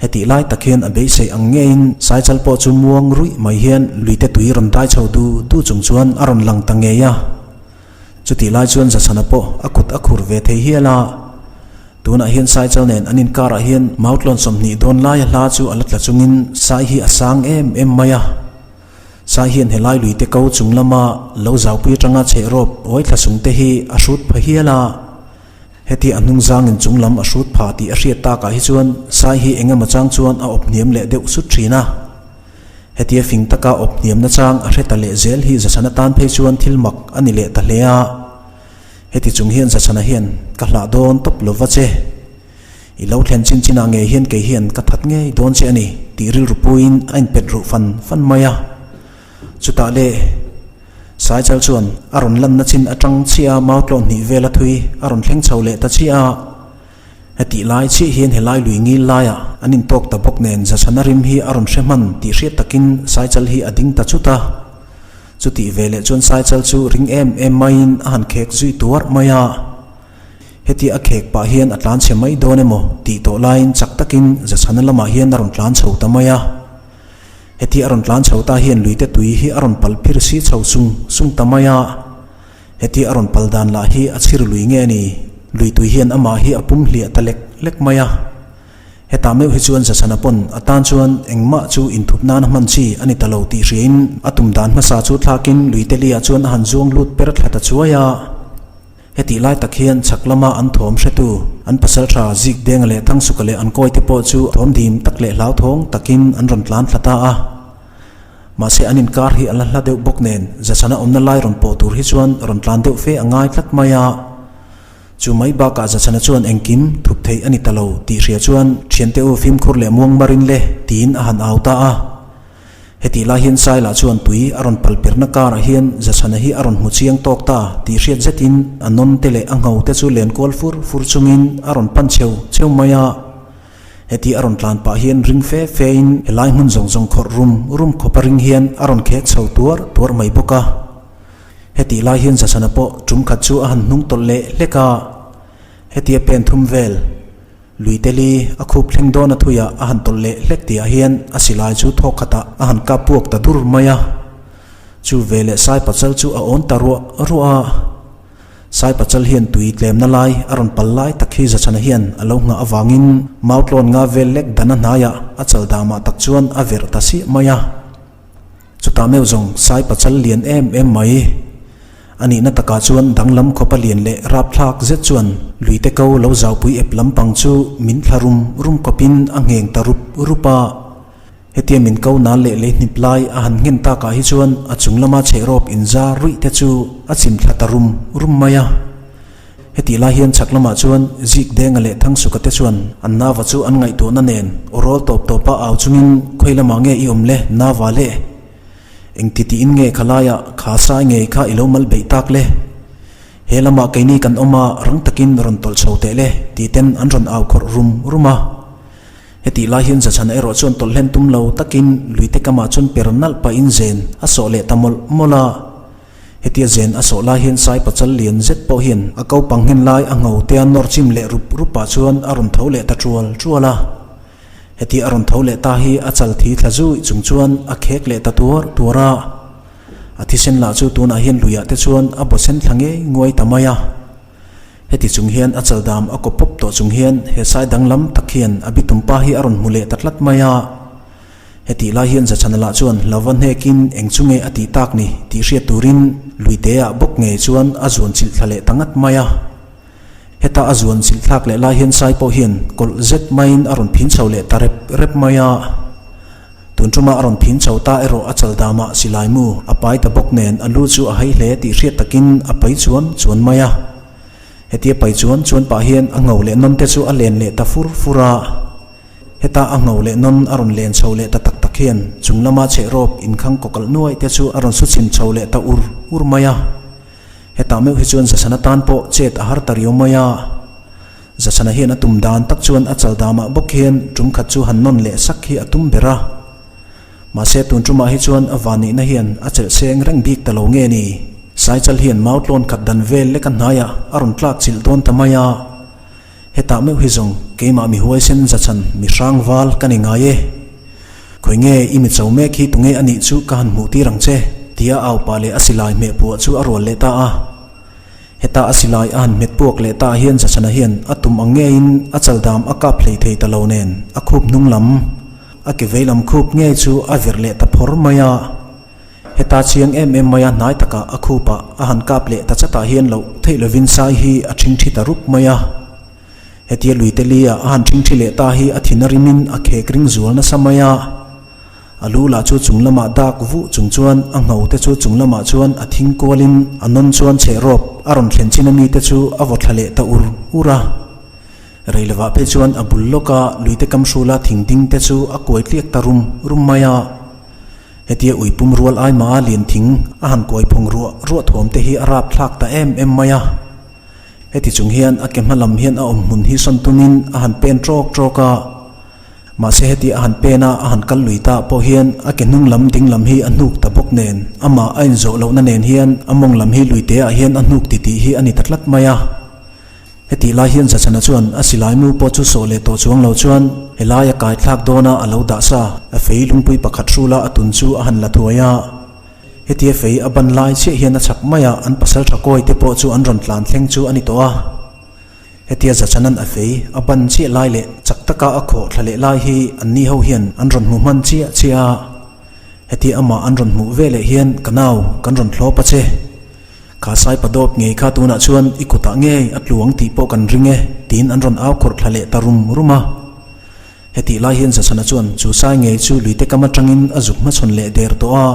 Hetih lai tak hian a beisei ang ngeiin Saichal pawh chu muang ruih mai hian luite tui rawn dai chho du du chung chuan a rawn lang ta ngei a. Chutih lai chuan Zachana pawh a kut a khur ve thei hial a. Tunah hian Saichal nen an inkarah hian Mautlawn 20 dawn laia hla chu a la tla chungin Sai hi a sang em em mai a. Sai hian helai luite ko chung lama lo zaupui atanga chheh rawp awi thla sung te hi a hrut pha hial a. Heti a hnung zangin chung lam a hrut pha tih a hriat takah hi chuan Sai hi eng emaw chang chuan a awp hniam leh deuh sut thin a. Hetia fing taka awp hniamna chang a hre ta leh zel hi Zachhan atan phei chuan thil mak a ni leh ta hle a. Heti chung hian Zachhana hian ka hlah dawn tawp lo va che. I lo thlen chin chinah ngei hian kei hian ka that ngei dawn che a ni tih rilru puiin a inpet ruh fan fan mai a. Chutah le Saichal chuan a rawn lanna chin atang chiah a mau tlawh hnih vel a thui a rawn thleng chho leh ta chiah a. Hetih lai chiah hian helai lui ngil laiah an intawk ta bawk nen Zachhana rim hi a rawn hre hman tih hriat takin Saichal hi a ding ta chut a. Chutih veleh chuan Saichal chu ring em em maiin a han khek zui tuarh mai a. Heti a khek pah hian a tlan chhe mai dawn emaw tih tawh laiin chak takin Zachhana lamah hian a rawn tlan chho ta mai a. Heti a rawn tlan chho ta hian luite tui hi a rawn pal phir si chho sung sung ta mai a. Heti a rawn pal dan lah hi a chhir lui nge ni, lui tui hian amah hi a pum hliah ta lek lek mai a. Hetah meuh hi chuan Zachhana pawn a tan chuan engmah chu inthup nana hman chi a ni ta lo tih hriain a tum dan hmasa chu thlakin Luitelia chuan a han zuang lut per thla ta chuai a. Hetih lai tak hian chhak lama an thawm hretu an pasaltha Zik Denga leh Thangsuka leh an kawite pawh chu thawm dim tak leh hlauthawng takin an rawn tlan thla ta a. Mahse an inkar hi a la hla deuh bawk nen Zachhana awmna lai rawn pawh tur hi chuan rawn tlan deuh fe a ngai tlat mai a. Chu mai bakah Zachhana chuan engkim thup theih a ni ta lo tih hria chuan thiante u fimkhur leh muang marin le tiin a han au ta a. Hetih lai hian Saila chuan tui a rawn pal perna karah hian Zachhana hi a rawn hmu chiang tawk ta tih hriat zetin a nawn te leh a ngho te chu len kual fur fur chungin a rawn pan cheu cheu mai a. Heti a rawn tlan pah hian ring fe fe in helai hmun zawng zawng khawrh rum rum khawpa ring hian a rawn khek chho tuar tuar mai bawk a. Hetih lai hian Zachhana pawh tum khat chu a han hnung tawlh leh hlek a, hetia pen thum vel lui teli a khup thleng dawn a thuiah a han tawlh leh hlek tihah hian a silai chu thawk khatah a han kap puak ta dur mai a. Chu veleh Sai Pachal chu a awn ta ruah ruah a. Sai Pachal hian tui tlemna lai a rawn pal lai tak hi Zachhana hian a lo nghah avangin mau tlawn nga vel lek dana hnaiah a chal damah tak chuan a verh ta siah mai a. Chutah meuh zawng Sai Pachal lian em em mai. A nihna takah chuan danglam khawpa lian leh rapthlak zet chuan luite ko lo zaupui ep lampang chu min thla rum rum khawpin a ngheng ta rup rup a. Hetia min ko nal leh lei hnip lai a han nghen takah hi chuan a chung lama chhehrawp inzar ruih te chu a chim thla ta rum rum mai a. Hetih lai hian chhak lamah chuan Zik Denga leh Thangsuka te chuan an Nava chu an ngaihtuahna nen aw rawl tawp tawpa au chungin khawi lamah nge i awm le Nava le? Engti tiin nge kha laiah kha sai ngei kha i lo mal beih tak le? He lamah keini kan awm a rang takin rawn tawlh chho teh le ti ten an rawn au khawrh rum rum a. Hetih lai hian Zachhana erawh chuan tawlh hlen tum lo takin luite kamah chuan per nalh pahin zen a sawh leh ta mawlh mawlh a. Hetia zen a sawh lai hian sai pachal lian zet pawh hian a ko pang nghen lai a ngho tea nawr chim leh rup rup ah chuan a rawn tho leh ta tual tual a. Hetia a rawn tho leh ta hi a chal thi thla zui chung chuan a khek leh ta tuar tuar a. A thisen lah chu tunah hian luiah te chuan a baw sen thla ngei nguai ta mai a. Heti chung hian a chal dam a kaw pawp tawh chung hian he sai danglam tak hian a bitum pa hi a rawn hmu leh ta tlat mai a. Hetih lai hian Zachhana lah chuan hlauva hnekin eng chu nge a tih tak ni tih hriat turin Luiteah bawk ngei chuan a zuan chilh thla leh ta ngat mai a. Heta a zuan chilh thlak leh lai hian Sai pawh hian kawlh zet maiin a rawn phin chho leh ta rep rep mai a. Tun tuma a rawn phin chho ta erawh a chal damah silai mu a pai ta bawk nen a lu chu a hei hle tih hriat takin a pai chuan chuan mai a. Hetia pai chuan chuan pah hian a ngho leh nawn te chu a len leh ta fur fur a. Heta a ngho leh nawn a rawn len chho leh ta tak tak hian chung lama chheh rawp inkhang kawkalh nuai te chu a rawn su chim chho leh ta ur ur mai a. Hetah meuh hi chuan Zasana tan pawh chet a har ta riau mai a. Zasana hian a tum dan tak chuan a chal damah bawk hian tum khat chu han nawn leh sak hi a tum ber a. Mahse tun tumah hi chuan a vanneihna hian a chelh seng reng bik ta lo nge ni? Saichal hian mau tlawn khat dan vel lek a hnaiah a rawn tlak chilh dawn ta mai a. Hetah meuh hi zawng keimah mi huaisen zachhan mi hrang val ka ni ngai e. Khawi nge i mi cho mek hi tunge a nih chu ka han hmuh tir ang che, tia au pah leh a silai hmeh puah chu a rual leh ta a. Heta a silai a han hmet puak leh ta hian zachhana hian a tum ang ngeiin a chaldam a kap hlei thei ta lo nen a khup hnung lam, a ke vei lam khup ngei chu a virh leh ta phawr mai a. Heta chiang em em maia hnai takah a khupah a han kap leh ta chatah hian loh theih lovin sai hi a ṭhingṭhi ta rup mai a. Hetia luite lia a han ṭhingṭhi leh ta hi a thin a rimin a khek ring zual nasa mai a. A lu lah chu chung lamah dak vuh chung chuan a ngho te chu chung lamah chuan a thing kualin a nawn chuan chheh rawp a rawn thlen chin a mite chu a vaw thla leh ta ur ur a. Rei lovah phei chuan a bul lawka luite kam hrula thing ding te chu a kuai tliak ta rum rum mai a. Hetia ui pum rual ai mah a lian thing a han kuai phawng ruah ruah thuam te hi a rap thlak ta em em mai a. Heti chung hian a ke hma lam hian a awm hmun hi sawn tumin a han pen trawk trawk a. Mahse heti a han pen a a han kal lui ta pawh hian a ke hnung lam ding lam hi a hnuk ta bawk nen amah a inzawh lohna nen hian a mawng lam hi lui te ah hian a hnuk titih hi a ni ta tlat mai a. Hetih lai hian Zachana chuan a silai mu pawh chu sawh leh tawh chuang lo chuan helai a kai thlak dawn a a lo dah sa. A fei lungpui pakhat hrula a tun chu a han la thuai a. Hetia fei a ban lai chiah hian a chhak mai a, an pasal tha kawi te pawh chu an rawn tlan thleng chu a ni tawh a. Hetia Zachana'n a fei a ban chiah lai leh chak taka a khawh thla leh lai hi an ni ho hian an rawn hmu hman chiah chiah a. Hetia amah an rawn hmuh veleh hian ka nau kan rawn thlawp a che. Kha sai padawp ngei kha tunah chuan i kutah ngei a tluang tih pawh kan ring e, tiin an rawn au khawrh thla leh ta rum rum a. Hetih lai hian Zasana chuan chu sai ngei chu luite kam atangin a zuk hmachhawn leh der tawh a.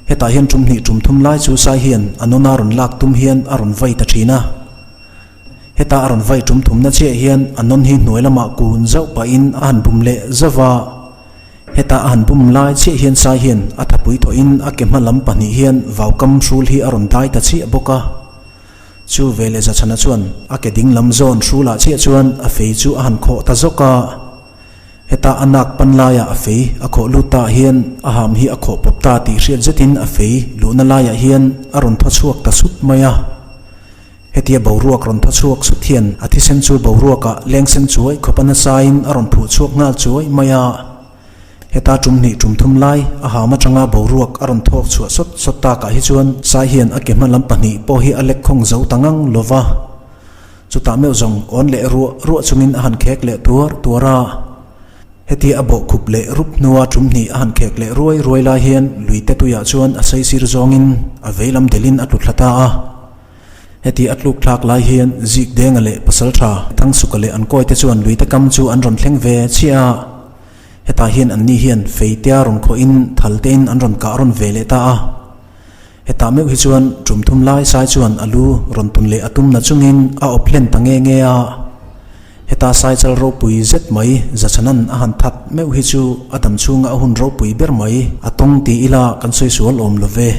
Hetah hian tum hnih tum thum lai chu sai hian a nuna rawn lak tum hian a rawn vai ta thin a. Heta a rawn vai tum thumna chiah hian a nawn hi hnuai lamah kun zauh pahin a han bum leh zauh a. Heta a han bum lai chiah hian sai hian a thapui thawhin a ke hma lam pahnih hian vaukam hrul hi a rawn dai ta chiah bawk a. Chu veleh Zachhana chuan a ke ding lam zawn hrulah chiah chuan a fei chu a han khawh ta zawk a. Heta a nak pan laiah a fei a khawh lut ta hian a ham hi a khawh pawp ta tih hriat zetin a fei luhna laiah hian a rawn thaw chhuak ta sut mai a. Hetia boruak rawn thaw chhuak sut hian a thisen chu boruakah lengsen chuai khawp a nasain a rawn phuh chhuak nghal chuai mai a. Heta tum hnih tum thum lai a ham atanga boruak a rawn thawk chhuah sawt sawt takah hi chuan sai hian a ke hma lam pahnih pawh hi a lek khawng zo ta ngang lo va. Chutah meuh zawng awn leh ruah ruah chungin a han khek leh tuar tuar a. Hetia a bawh khup leh rup hnua tum hnih a han khek leh ruai ruai lai hian luite tuiah chuan a saisir zawngin a veilam delin a tlu thla ta a. Heti a tluk thlak lai hian Zik Denga leh Pasaltha Thangsuka leh an kawite chuan luite kam chu an rawn thleng ve chiah a. Hetah hian anni hian feitea rawn khawhin thal tein an rawn kah rawn ve leh ta a. Hetah meuh hi chuan tum thum lai sai chuan a lu rawn tun leh a tum na chungin a awp hlen ta nge nge a. Heta saichal ropui zet mai Zachhanan a han that meuh hi chu a dam chhunga a hun ropui ber mai a tawng ti ila kan sawi sual awm lo ve.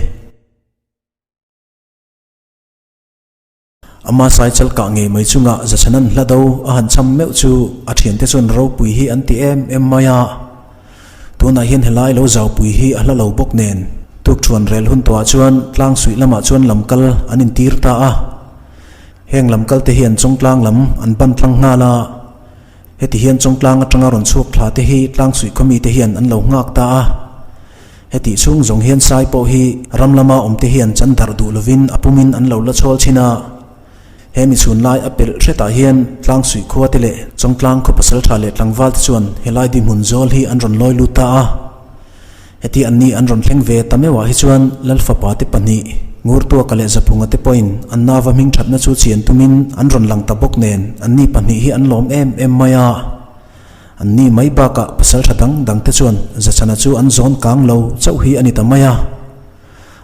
Ama saichal kah ngei mai chunga Zachhanan hla do a han cham meuh chu a thiante chuan ropui hi an ti em em mai a. Tunah hian helai lo zaupui hi a hla lo bawk nen. Tukṭhuan rel hun tawhah chuan tlangsuih lamah chuan lamkal an intir ta a. Heng lamkal te hian Chawngtlang lam an ban tlang nghal a. Heti hian Chawngtlang atanga rawn chhuak thla te hi tlangsuih khawmi te hian an lo nghak ta a. Hetih chhung zawng hian sai pawh hi ram lama awm te hian chan darh duh lovin a pumin an lo la chhawl thin a. He mi chhun lai a pelh hretah hian Tlangsuih khua te leh Chawngtlang khaw pasaltha leh tlangval te chuan helai dihmun zawl hi an rawn lawi lut ta a. Heti anni an rawn thleng ve ta meuhah hi chuan Lalfapa te pahnih, Ngurtuaka leh Zaphunga te pawhin an nava hming thatna chu chian tumin an rawn lang ta bawk nen anni pahnih hi an lawm em em mai a. Anni mai bakah pasaltha dang dang te chuan Zachhana chu an zawn kang lo chauh hi a ni ta mai a.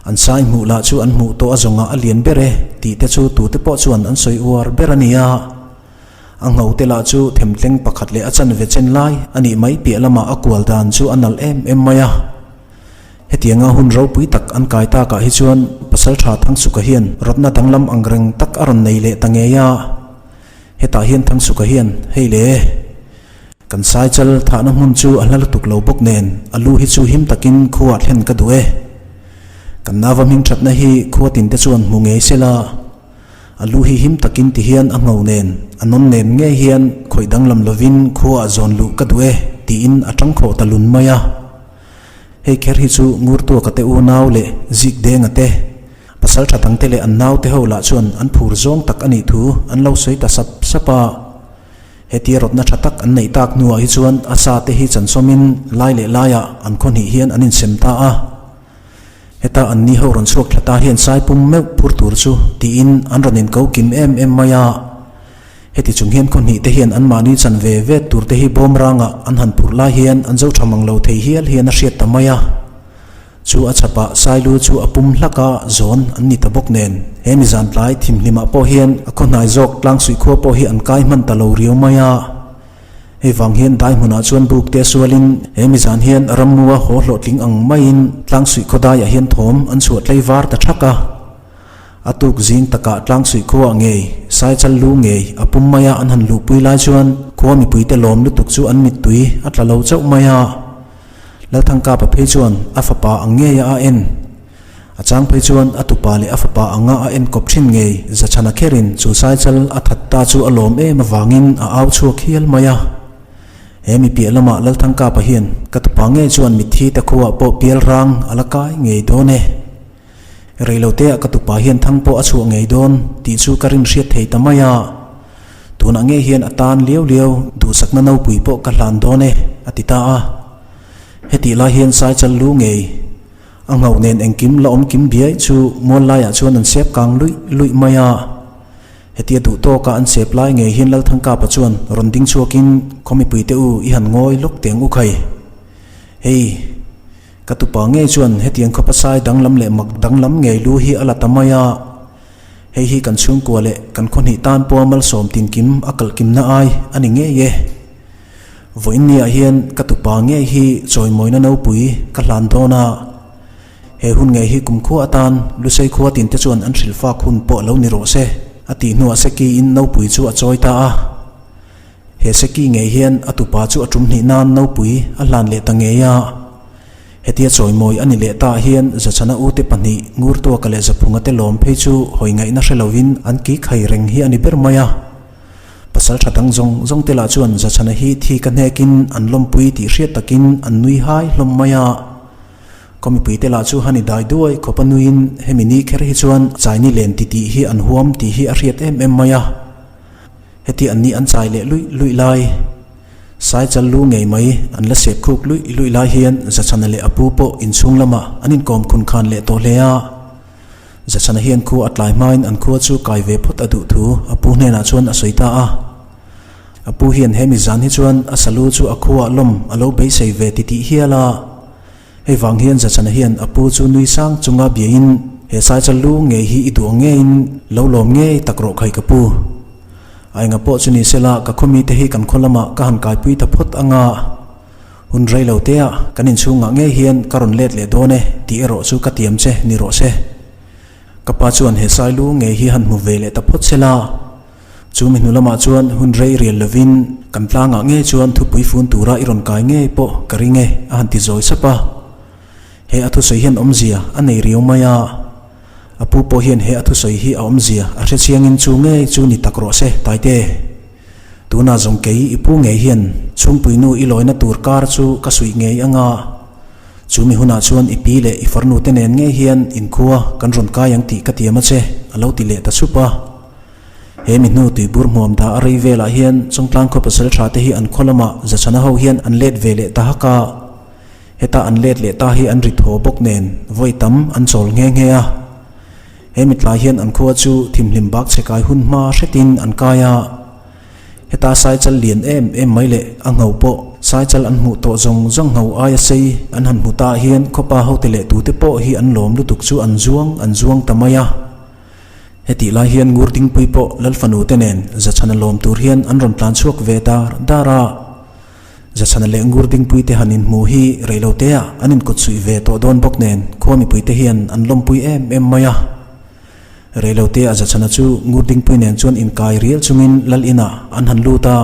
An sai hmuh lah chu an hmuh tawh a zawngah a lian ber e tih te chu tute pawh chuan an sawi uar ber a ni a. A ngho te lah chu themtleng pakhat leh a chanve chen lai a nih mai piah lamah a kual dan chu a nalh em em mai a. Hetianga hun ropui tak an kai takah hi chuan Pasaltha Thangsuka hian rawtna danglam ang reng tak a rawn nei leh ta ngei a. Hetah hian Thangsuka hian, Hei le! Kan Saichal thahna hmun chu a hla lutuk lo bawk nen a lu hi chu him takin khuaah thlen ka duh e. Kan nava hming thatna hi khua tinte chuan hmu ngei sela, a lu hi him takin ti hian a ngho nen, a nawn nen ngei hian khawih danglam lovin khuaah zawn luh ka duh e tiin a tang khawh ta lun mai a. Hei kher hi chu Ngurtuaka te unau leh Zikdenga te, pasal tha dangte leh an naute ho lah chuan an phur zawng tak a nih thu an lo sawi ta sap sap a. Hetia rawtna tha tak an neih tak hnuah hi chuan a sa te hi chansawmin lai leh laiah an khaw hnih hian an insem ta a. Heta an ni ho rawn chhuak thla ta hian sai pum meuh phur tur chu tiin an rawn inko kim em em mai a. Heti chung hian khaw hnih te hian anmahni chan ve ve tur te hi bawm rangah an han phurh lai hian an zo tha mang lo thei hial hian a hriat ta mai a. Chu a chhapah Sailu chu a pum hlak a, zawn an ni ta bawk nen. He mi zan tlai thimhlimah pawh hian a khaw hnai zawk tlangsuih khua pawh hi an kai hman ta lo riau mai a. Hei vang hian dai hmunah chuan buk te sualin he mi zan hian rammua haw hlawhtling ang maiin tlangsuih khaw daiah hian thawm an chhuah tlei var ta thak a. A tuk zing takah tlangsuih khuaah ngei, Saichal lu ngei a pum maia an han luhpui lai chuan khua mipuite lawm lutuk chu an mittui a tla lo chauh mai a. Lalthangkapa phei chuan a fapa ang ngeia a en. A chang phei chuan a tupa leh a fapa anga a en kawp thin ngei Zachhana kherin chu Saichal a that ta chu a lawm em avangin a au chhuak hial mai a. He mi piah lamah Lalthangkapa hian ka tupa ngei chuan mitthi te khuaah pawh pial rang a la kai ngei dawn e. Reiloteah ka tupa hian thang pawh a chhuah ngei dawn tih chu ka rin hriat thei ta mai a. Tunah ngei hian a tan liau liau duhsakna nopui pawh ka hlan dawn e, a ti ta a. Hetih lai hian Saichal lu ngei a ngho nen engkim la awm kim biai chu mual laiah chuan an sep kang luih luih mai a. Hetia duh tawka an sep lai ngei hian Lalthangkapa chuan rawn ding chhuakin khaw mipuite u i han ngawi lawk teng u khai. Hei. Ka tupa ngei chuan hetiang khawpa sai danglam leh mak danglam ngei lu hi a la ta mai a. Hei hi kan chhungkua leh kan khaw hnih tan pawha malsawm tinkim a kalhkimna ai a ni ngei e. Vawiinniah hian ka tupa ngei hi chawimawina nopui ka hlan dawn a. He hun ngei hi kumkhua atan Lusei khua tinte chuan an hrilhfak hun pawh lo ni rawh se, a tih hnuah Sekiin nopui chu a chawi ta a. He Seki ngei hian a tupa chu a tum hnih nan nopui a hlan leh ta ngei a. Hetia chawimawi a ni leh ta hian Zachana ute pahnih Ngurtuaka leh Zaphunga te lawm phei chu hawi ngaihna hre lovin an ki khai reng hi a ni ber mai a. Pasal tha dang zawng zawng te lah chuan Zachana hi thi ka hnekin an lawmpui tih hriat takin an nui hai hlawm mai a. Khaw mipui te lah chu hani dai duai khawpa nuiin hemi ni kher hi chuan chaini len titih hi an huam tih hi a hriat em em mai a. Heti an ni an chai leh luih luih lai. Saichal lu ngei mai an la sep khuk luih luih lai hian Zachhana leh a pu pawh inchhung lamah an inkawm khun khan leh tawh hle a. Zachhana hian khua a tlai hmain an khua chu kai ve phawt a duh thu a pu hnenah chuan a sawi ta a. A pu hian he mi zan hi chuan a salu chu a khuaah lawm a lo beisei ve titih hial a. Hei vang hian Zachhana hian a pu chu nui sang chunga biain, He Saichal lu ngei hi i duh ang ngeiin lo lawm ngei tak rawh khai ka pu. A enga pawh chu ni sela ka khawmi te hi kan khaw lamah ka han kaipui ta phawt anga hun rei lo teah kan inchhungah ngei hian ka rawn let leh dawn e tih erawh chu ka tiam che ni rawh se. Ka pa chuan he Sailu ngei hi han hmu ve leh ta phawt sela. Chu mi hnu lamah chuan hun rei rial lovin kan tlangah ngei chuan thupui fun tura i rawn kai ngei pawh ka ring e, a han ti zawi sap a. He a thusawi hian awmzia a nei riau mai a. A pu pawh hian he a thusawi hi a awmzia a hre chiangin chu ngei chu ni tak rawh se, Taite. Tunah zawng kei i pu ngei hian chhungpuinu i lawina tur kar chu ka suih ngei anga, chu mi hunah chuan i pi leh i farnu te nen ngei hian inkhua kan rawn kai ang tih ka tiam a che, a lo ti leh ta chhup a. He mi hnu tuibur hmuam dah a rei velah hian Chawngtlang khaw pasal tha te hi an khaw lamah Zachhana ho hian an let ve leh ta hak a. Heta an let leh ta hi an ri thaw bawk nen vawi tam an chawl nghe nghe a. He mi tlai hian an khua chu thimhlim bak chhe kai hun hma hretin an kai a. Heta saichal lian em em mai leh a ngho pawh saichal an hmuh tawh zawng zawng ngho aia sei an han hmu ta hian khawpa hote leh tute pawh hi an lawm lutuk chu an zuang an zuang ta mai a. Hetih lai hian Ngur Dingpui pawh Lalfanu te nen Zachhana lawm tur hian an rawn tlan chhuak ve dar dar a. Zachhana leh Ngur Dingpui te han inhmu hi reiloteah an inkawtsuih ve tawh dawn bawk nen khua mipui te hian an lawmpui em em mai a. Reiloteah Zachhana chu Ngur Dingpui nen chuan inkai rial chungin Lal inah an han lut a.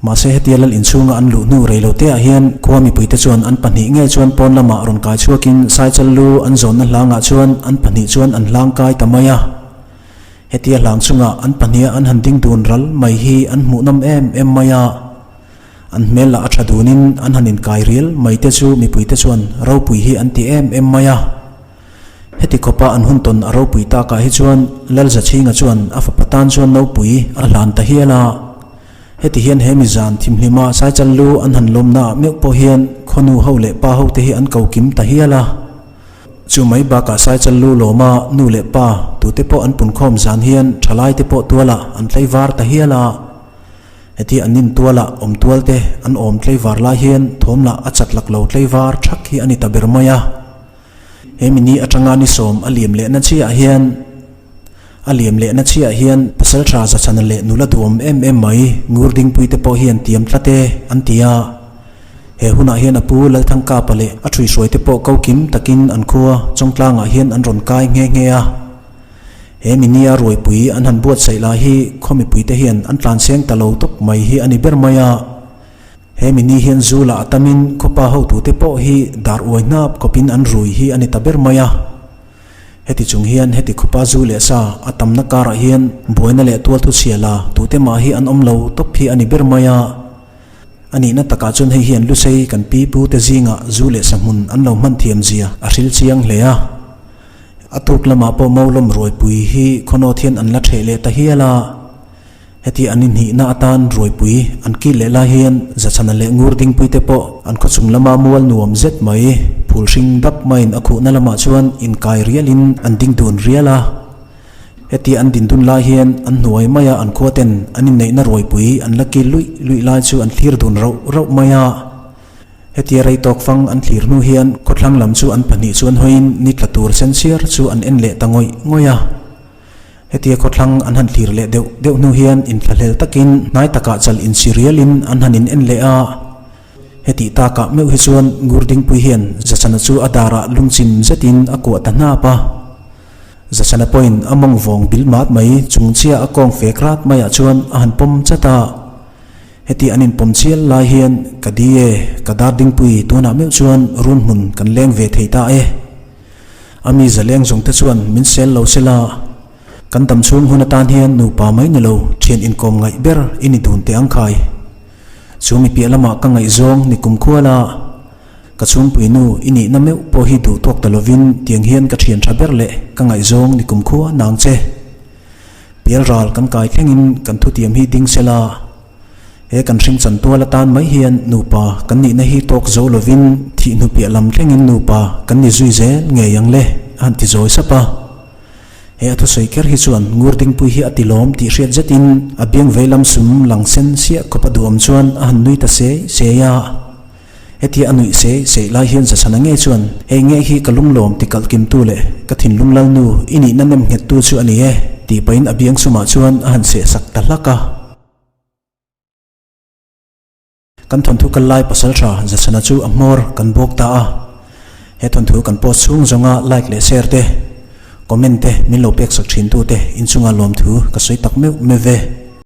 Mahse hetia lal inchhunga an luh hnu rei lo teah hian khua mipuite chuan an pahnih ngei chuan pawn lamah rawn kai chhuakin Saichal lu an zawnna hlangah chuan an pahnih chuan an hlang kai ta mai a. Hetia hlang chungah an pahniha an han ding dun ral mai hi an hmuhnawm em em mai a. An hmel lah a tha dunin an han inkai rial mai te chu mipuite chuan ropui hi an ti em em mai a. Heti khawpa an hun tawn a ropui takah hi chuan Lalzachhinga chuan a fapa tan chuan nopui a hlan ta hial a. Heti hian he mi zan thimhlima Saichal lu an han lawmnaah meuh pawh hian khawnu ho leh pa ho te hi an ko kim ta hial a. Chu mai bakah Saichal lu lawma nu leh pa tute pawh an punkhawm zan hian thalai te pawh tualah an tleivar ta hial a. Heti an nin tualah awm tual te an awm tleivar lai hian thawm lah a chat lak lo tleivar thak hi a ni ta ber mai a. He mi ni atanga ni sawm a liam lehna chiah hian a liam lehna chiah hian Pasaltha Zachhana leh nula duhawm em em mai Ngur Dingpui te pawh hian tiam tlat e an ti a. He hunah hian a pu Lalthangkapa leh a ṭhuihruai te pawh ko kim takin an khua Chawngtlangah hian an rawn kai nghe nghe a. He mi nia ruaipui an han buatsaih lai hi khaw mipui te hian an tlanseng ta lo tawp mai hi a ni ber mai a. He mi ni hian zu lah a tamin khawpa hotute pawh hi dar uai hnap kawpin an rui hi a ni ta ber mai a. Heti chung hian heti khawpa zu leh sa a tamna karah hian buaina leh tualthu chhia la tute mah hi an awm lo tawp hi a ni ber mai a. A nihna takah chuan hei hian Lusei kan pi pu te zingah zu leh sa hmun an lo hman thiam zia a hril chiang hle a. A tuk lamah pawh Maulawm ruaipui hi khawnawt hian an la ṭheh leh ta hial a. Heti an inhnihna atan ruaipui an kil leh lai hian Zachhana leh Ngur Dingpui te pawh an khawchhung lama mual nuam zet mai phul hring dap maiin a khuhna lamah chuan inkai rialin an ding dun rial a. Heti an din dun lai hian an hnuai maia an khua ten an inneihna ruaipui an la kil luih luih lai chu an thlir dun rauh rauh mai a. Hetia rei tawk fang an thlir hnu hian khawthlang lam chu an pahnih chuan hawiin ni tla tur sen siar chu an en leh ta ngawih ngawih a. Hetia khawthlang an han thlir leh deuh deuh hnu hian inthlahlel takin hnai takah chal insi rialin an han in en leh a. Hetih takah meuh hi chuan Ngur Dingpui hian Zachana chu a darah lungchim zetin a kuah ta hnap a. Zachana pawhin a mawng vawng bil mat mai chung chiah a kawng fek rat maiah chuan a han pawm chat a. Heti an inpawm chial lai hian ka di e, ka dar Dingpui tunah meuh chuan run hmun kan leng ve thei ta e. A mi zaleng zawng te chuan min sel lo sela, kan dam chhung hun atan hian nupa mai ni lo thian inkawm ngaih ber i ni dun teh ang khai. Chu mi piah lamah ka ngaihzawng ni kum khual a, ka chhungpui nu i nihna meuh pawh hi duh tawk ta lovin tiang hian ka thian tha ber leh ka ngaihzawng ni kum khua nang che. Pial ral kan kai thlengin kan thutiam hi ding sela. He kan hring chan tual atan mai hian nupa kan nihna hi tawk zo lovin thih hnu piah lam thlengin nupa kan ni zui zel ngei ang le, a han ti zawi sap a. He a thusawi kher hi chuan Ngur Dingpui hi a ti lawm tih hriat zetin a biang vei lam sum lang sen siah khawp a duhawm chuan a han nui ta sei sei a. Hetia a nuih sei sei lai hian Zachhana ngei chuan, Hei ngei hi ka lunglawm ti kalh kimtu leh ka thinlung lalnu i nihna nem nghettu chu a ni e, tih pahin a biang sumah chuan a han sehsak ta hlak a. Kan thawnthu kal lai pasaltha Zachhana chu a hmawr kan bawk ta a. He thawnthu kan post chhung zawnga like leh share te, comment te min lo pek sak thin tu te inchunga lawmthu ka sawi tak meuh meuh ve.